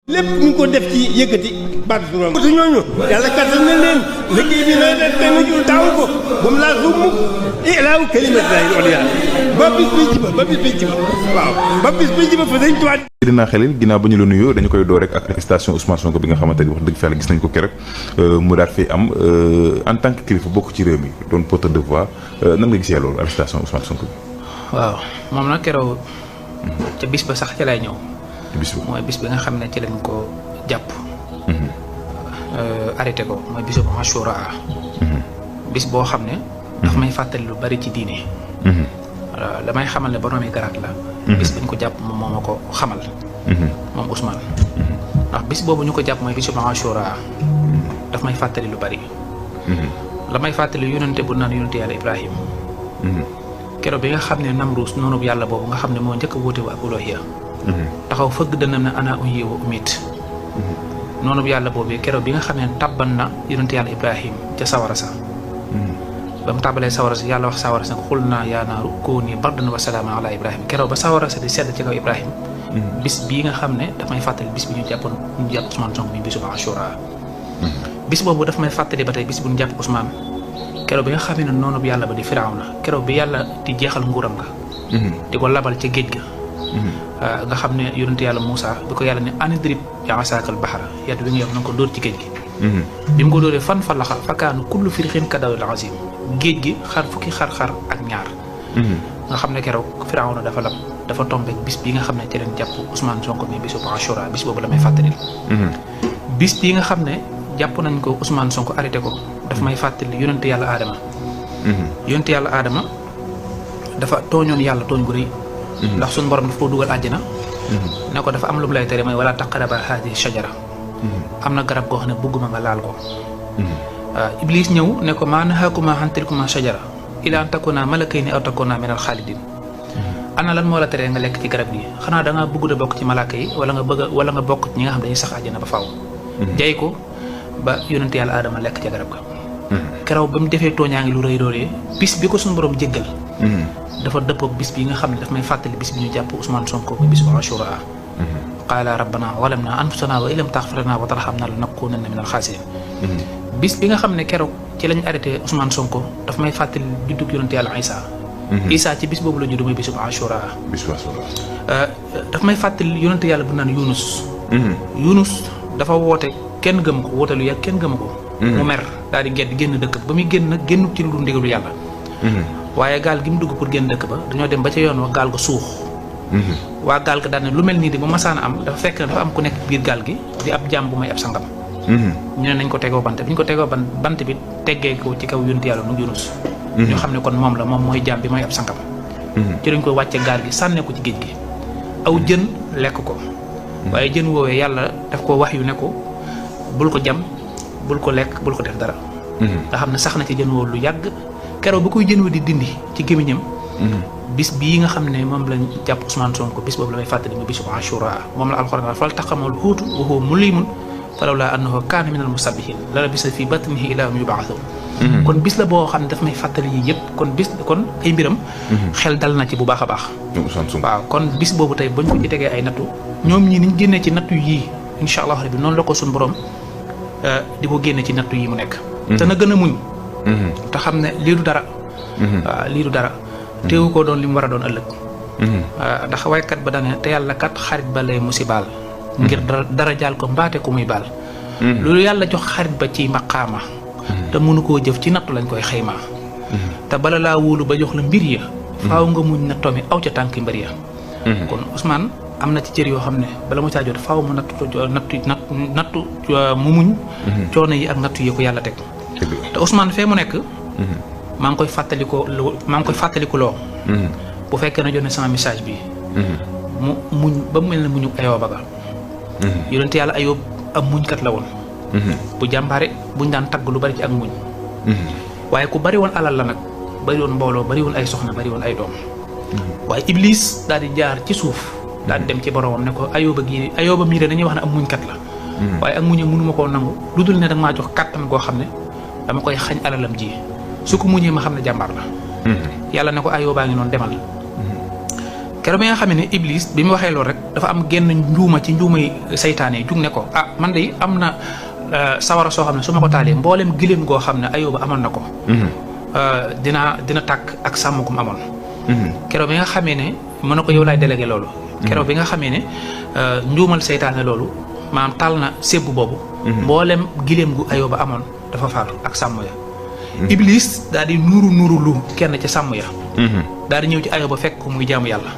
lépp ñu ngi ko def ci yëkkati baat bi moom. te ñooñu yàlla kattan na leen liggéey bi na leen benn ju daaw ko ba mu laa suuf mukk ilaahu kalimatillahi al-ulya ba bis bi ci ba waaw ba bis bi ci ba fa dañ tuwaat. Seydina Khalil ginnaaw ba ñu la nuyoo dañu koy door rek ak arrestation Ousmane Sonko bi nga xamante ni wax dëgg fa yàlla gis nañ ko keroog mu daal fi am en tant que kilifa bokk ci réew mi doon porteur de voix nan nga gisee loolu arrestation Ousmane Sonko bi. waaw moom nag keroog ca bis ba sax ca lay ñëw. bis bi mooy bis bi nga xam ne ci lañ ko jàpp. arrêté ko mooy bisu Ashura. bis boo xam ne. daf may fàttali lu bari ci diine. damay xamal ne boroomi garaat la. bis bi ñu ko jàpp moom moo ma ko xamal. moom Ousmane. ndax bis boobu ñu ko jàpp mooy bisu Ashura. daf may fàttali lu bari. la may fàttali yonente bu naan yonente yàlla Ibrahim. keroog bi nga xam ne Namruus noonu yàlla boobu nga xam ne moo njëkk a wóote wa ak uluhiyya taxaw fëgg dënnam ne ana uhyi wa umiit noonu yàlla boobu keroog bi nga xam ne tàbban na yonente yàlla Ibrahim ca sawara sa ba mu tàbbalee sawara sa yàlla wax sawara sa ne xul naa yaa naaru kuuni bardan wa salaaman ala Ibrahim keroog ba sawara sa di sedd ci kaw Ibrahim bis bii nga xam ne daf may fàttali bis bi ñu jàpp Ousmane Sonko mi bisu Ashura bis boobu daf may fàttali ba tey bis bu ñu jàpp Ousmane keroog bi nga xam ne noonu yàlla ba di Firawna keroog bi yàlla di jeexal nguuram nga di ko labal ca géej ga nga xam ne yonente yàlla Moussa bi ko yàlla ne anidrib bi asaakal bahra yat bi nga yor na ko dóor ci géej gi bi mu ko dóoree fan fa laxa fakkaanu kullu firixin kadawil azim géej gi xar fukki xar-xar ak ñaar nga xam ne keroog Firawna dafa lab dafa tombé bis bi nga xam ne ci leen jàpp Ousmane Sonko mi bisu Ashura bis boobu la may fàttali bis bi nga xam ne jàpp nañ ko Ousmane Sonko arrêté ko daf may fàttali yonente yàlla Adama yonente yàlla Adama dafa tooñoon yàlla tooñ gu rëy ndax suñu borom dafa ko dugal àjjana ne ko dafa am lu mu lay tere mooy wala taqraba haadihi shajara am na garab goo xam ne bëgguma nga laal ko Iblis ñëw ne ko maa nahaakumaa an tilkumaa shajara ilaa an takuunaa malakayni aw takuunaa minal xaalidiin ana lan moo la teree nga lekk ci garab gi xanaa da ngaa bëgg a bokk ci malaaka yi wala nga bokk ci ñi nga xam dañuy sax àjjana ba faaw jay ko ba yonente yàlla Adama lekk ca garab ga keroog ba mu defee tooñaa ngi lu rëy loolee bis bi ko suñu borom jéggal dafa dëppoog bis bi nga xam ne daf may fàttali bis bi ñu jàpp Ousmane Sonko bi bis bu Ashura qaala rabbana zalamna anfusana wa illam taghfir lana wa tarhamna lanakunanna minal khasirin bis bi nga xam ne keroog ci lañ arrêté Ousmane Sonko daf may fàttali juddug yonente yàlla Isa ci bis boobu la judd mooy bis bu Ashura daf may fàttali yonente yàlla bu naan Yunus dafa woote kenn gëm ko wootalu yàgg kenn gëm ko mu mer daal di génn dëkk ba muy génn nag génn ci lu dul ndigalu yàlla waaye gaal gi mu dugg pour génn dëkk ba dañoo dem ba ca yoon wa gaal ga suux waa gaal ga daal ne lu mel nii de ba masaana am dafa fekk ne dafa am ku nekk biir gaal gi di ab jaam bu may ab sangam ñu ne nañ ko tegoo bant bi ñu ko tegoo bant bi teggee ko ci kaw yonent yàlla nu Yunus ñu xam ne kon moom mooy jaam bi may ab sangam ci lañ ko wàcce gaal gi sànnee ko ci géej gi aw jën lekk ko waaye jën woowee yàlla daf ko wax yu ne ko bul ko jam bul ko lekk bul ko def dara nga xam ne sax na ci jën woo lu yàgg keroog ba koy jën wa di dindi ci gémmiñam bis bii nga xam ne moom lañ jàpp Ousmane Sonko bis boobu la may fàttali mu bisu Ashura moom la alxuraan faltaqamahu l-huutu wa huwa muliimun falawlaa annahu kaana minal musabbihiin la labisa fii batnihi ilaa yawmi yub'athuun kon bis la boo xam ne daf may fàttali yii yëpp kon ay mbiram xel dal na ci bu baax a baax waaw kon bis boobu tey bañ ko ci tegee ay nattu ñoom ñii niñ génnee ci nattu yii incha allah rabbi noonu la ko suñu borom di ko génne ci nattu yi mu nekk te na gën a muñ te xam ne lii du dara waaw lii du dara teewu koo doon li mu war a doon ëllëg ndax waykat ba dane te yàlla kat xarit ba lay musibaal ngir dara jaal ko mbaate ku muy baal loolu yàlla jox xarit ba ci maqaama te mënu koo jëf ci nattu lañ koy xaymaa te bala laa wóolu ba jox la mbir ya faaw nga muñ na tomi aw ca tànki mbir ya kon Ousmane am na ci cër yoo xam ne bala mu caa jot faaw mu nattu mu muñ coono yi ak nattu yi ko yàlla teg te Ousmane fee mu nekk maa ngi koy fàttaliku loo bu fekkee na jot sama message bi mu muñ ba mu mel ne muñu Ayooba ga yonente yàlla Ayoob am muñkat la woon bu jàmbaare buñ daan tagg lu bari ci ak muñ waaye ku bari woon alal la nag bari woon mbooloo bari woon ay soxna bari woon ay doom waaye Iblis daal di jaar ci suuf daal di dem ci boromam ne ko Ayooba mii de dañuy wax ne am muñkat la waaye ak muñam mënuma koo nangu lu dul ne danga maa jox kàttan goo xam ne dama koy xañ alalam ji su ko muñee ma xam ne jàmbaar la yàlla ne ko Ayooba ngi noonu demal keroog bi nga xam ne Iblis bi mu waxee loolu rek dafa am genn njuuma ci njuumay saytaane yi jug ne ko man de am na sawara soo xam ne su ma ko taalee mboolem gileem goo xam ne Ayuba amoon na ko. dina tàkk ak sàmm gu mu amoon. keroog bi nga xamee ne mën na ko yow laay délégué loolu. keroog bi nga xamee ne njuumal saytaane loolu maanaam taal na sébbu boobu. mboolem gileem gu Ayuba amoon dafa faatu ak sàmm ya. Iblis daal di nuuru lu kenn ca sàmm ya. daal di ñëw ci Ayuba fekk ko muy jaamu yàlla.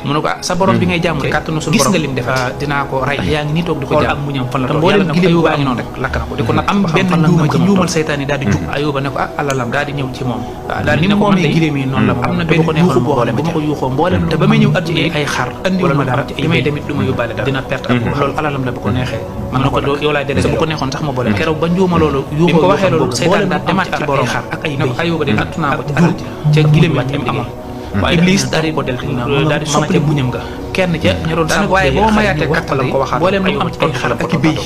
mu ne ko sa borom bi ngay jaamu de kàttanu suñu borom gis nga lim def dinaa ko rey yaa ngi nii toog di ko jaam ak muñam fan la toog yàlla na ko Ayuba ngi noonu rek lakk na ko di ko nag am benn njuuma ci njuumal seytaan yi daal di jug Ayuba ne ko alalam daal di ñëw ci moom waaw daal di ne ko man de giléem yi noonu la am na benn yuuxu boo xam ne bu ma ko yuuxoo mboolem te ba may ñëw at ci ay xar andiwul ma dara li may demit du ma yóbbaale dara dina perte ak loolu alalam la bu ko neexee man na ko yow laay délégué bu ko neexoon sax ma boole keroog ba njuuma loolu yuuxoo ko waxee loolu seytaan daal demaat ci borom xar ak ay béy Ayuba de natt naa ko ci alal ca giléem yi am amoon waaye Iblis daal di ko daal di soppali buñam nga kenn ca ña doon sax waaye boo mayaatee kattan la ko waxaat booleem lu am ci ay xar ak i béy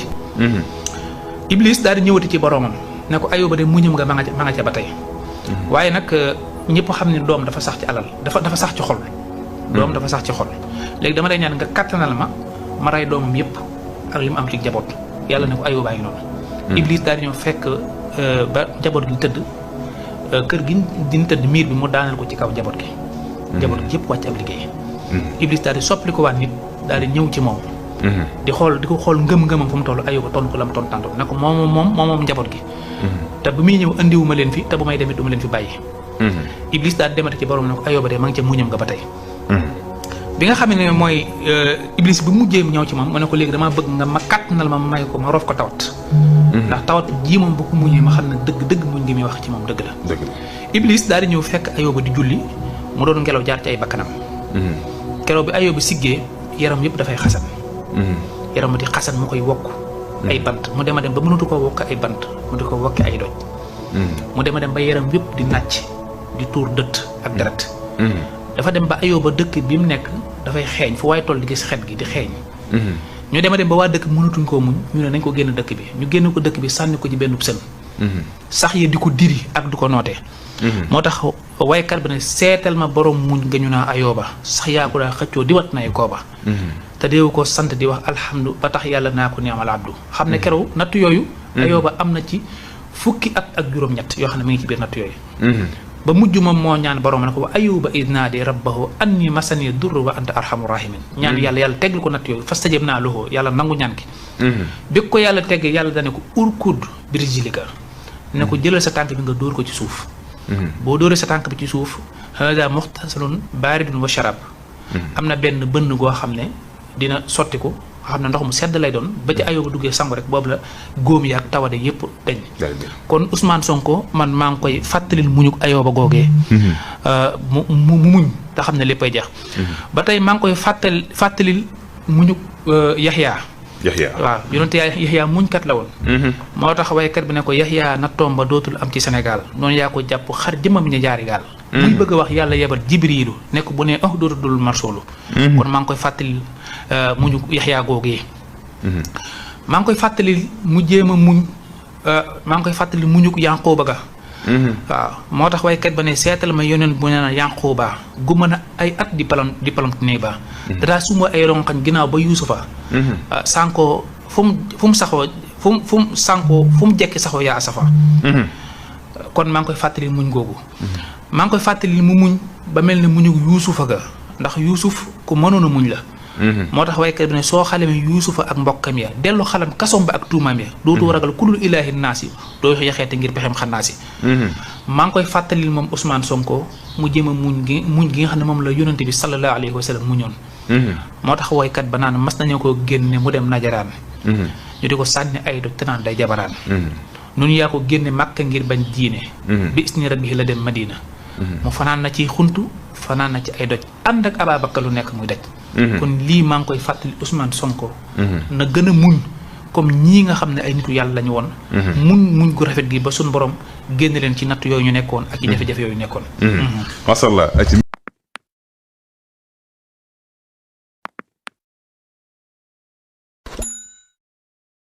Iblis daal di ñëwati ci boromam ne ko Ayuba de muñam nga ma nga ca ba tey waaye nag ñëpp xam ne doom dafa sax ci alal dafa sax ci xol doom dafa sax ci xol léegi dama lay ñaan nga kattanal ma rey doomam yëpp ak li mu am ci jaboot yàlla ne ko Ayuba ngi noonu Iblis daal di ñëw fekk ba jaboot gi tëdd kër gi dina tëdd miir bi mu daaneel ko ci kaw jaboot gi jaboot gi yëpp wàcc ab liggéey Iblis daal di soppali ko waat nit daal di ñëw ci moom di ko xool ngëm-ngëmam fu mu toll Ayuba ton ko la mu ton tànto ne ko moom njaboot gi te bu muy ñëw andiwu ma leen fi te bu may demit du ma leen fi bàyyi Iblis daal di demate ci borom ne ko Ayuba de ma ngi ca muñam nga ba tey bi nga xam ne mooy Iblis bu mujjee ñëw ci moom mu ne ko léegi damaa bëgg nga ma kàttanal ma may ko ma rof ko tawat ndax tawat jii moom bu ko muñee ma xam ne dëgg muñ ngi muy wax ci moom dëgg la Iblis daal di ñëw fekk Ayuba di julli mu doon ngelaw jaar ci ay bakkanam keroog bi Ayuba siggee yaram yëpp dafay xasan yaram di xasan mu koy wokk ay bant mu dem ba mënatu koo wokk ay bant mu di ko wokki ay doj mu dem ba yaram yëpp di nàcc di tuur dëtt ak deret dafa dem ba Ayuba dëkk bi mu nekk dafay xeeñ fu waaye toll di gis xet gi di xeeñ ñu dem ba waa dëkk mënatuñ koo muñ ñu ne nañ ko génn dëkk bi ñu génn ko dëkk bi sànni ko ci benn sën sax yi di ko diri ak du ko nootee moo tax waykat bi ne seetal ma borom muñ nga ñu naa Ayuba sax yaa ko daa xëccoo di wat nay kooba te deewu ko sant di wax alhamdu ba tax yàlla naa ko ni'mal abdu xam ne keroog natt yooyu Ayuba am na ci fukki at ak juróom-ñett yoo xam ne mi ngi ci biir natt yooyu ba mujj moom moo ñaan borom ne ko wa Ayuba id naadi rabbahu anni masani durru wa anta arhamur rahimin ñaan yàlla teggil ko natt yooyu fastajab naa lahu yàlla nangu ñaan ki bi ko yàlla tegg yàlla dane ko urkud bi rijlika ne ko jëlal sa tànk bi nga dóor ko ci suuf boo dóoree sa tànk bi ci suuf hada muxtasalun baaridun wa sharab am na benn bënn goo xam ne dina sotti ko xam ne ndox mu sedd lay doon ba ci Ayuba duggee sangu rek boobu la góom yaak tawade yëpp dañ kon Ousmane Sonko man maa ngi koy fàttalil muñuk Ayuba googee mu muñ te xam ne léppay jeex ba tey maa ngi koy fàttalil muñuk Yaxya waaw yonente Yaxya muñkat la woon moo tax waykat bi ne ko Yaxya nattoom ba dootul am ci Sénégal noonu yaa ko jàpp xar jëmam ña jaari gaal muy bëgg a wax yàlla yebal Jibriilu nekk bu ne dootul marsoolu kon maa ngi koy fàttalil muñu Yaxya googee maa ngi koy fàttali mu jéem a muñ maa ngi koy fàttali muñu Yanquba ga waaw moo tax waykat ba ne seetal ma yoneen bu ne na Yanquba gu mën a ay at di palant néeg ba dadaa suma ay ronqañ ginnaaw ba Yuusufa sànkoo fu mu saxoo fu mu sànkoo fu mu jekki saxoo yaa asafa kon maa ngi koy fàttali muñ googu maa ngi koy fàttali mu muñ ba mel ne muñu Yuusufa ga ndax Yuusuf ku mënoon a muñ la moo tax waykat bi ne soo xalamee Yuusufa ak mbokkam ya dellu xalam kasom ba ak tuumaam ya dootu ragal kulul ilaahi naasi doo yaxeete ngir pexem xannaasi maa ngi koy fàttalil moom Ousmane Sonko mu jéem a muñ gi nga xam ne moom la yonante bi sallallahu alayhi wa sallam muñoon moo tax waykat ba naan mas nañu ko génne mu dem najaraan ñu di ko sànni ay doj te naan day jabaraan nun yaa ko génne Makka ngir bañ diine bi isni rabbihi la dem Madina mu fanaan na ci xuntu fanaan na ci ay doj ànd ak Ababacar lu nekk muy daj kon lii maa ngi koy fàttali Ousmane Sonko na gën a muñ comme ñii nga xam ne ay nitu yàlla lañu woon muñ gu rafet gi ba suñ borom génn leen ci natt yooyu ñu nekkoon ak i jafe-jafe yooyu nekkoon masha Allah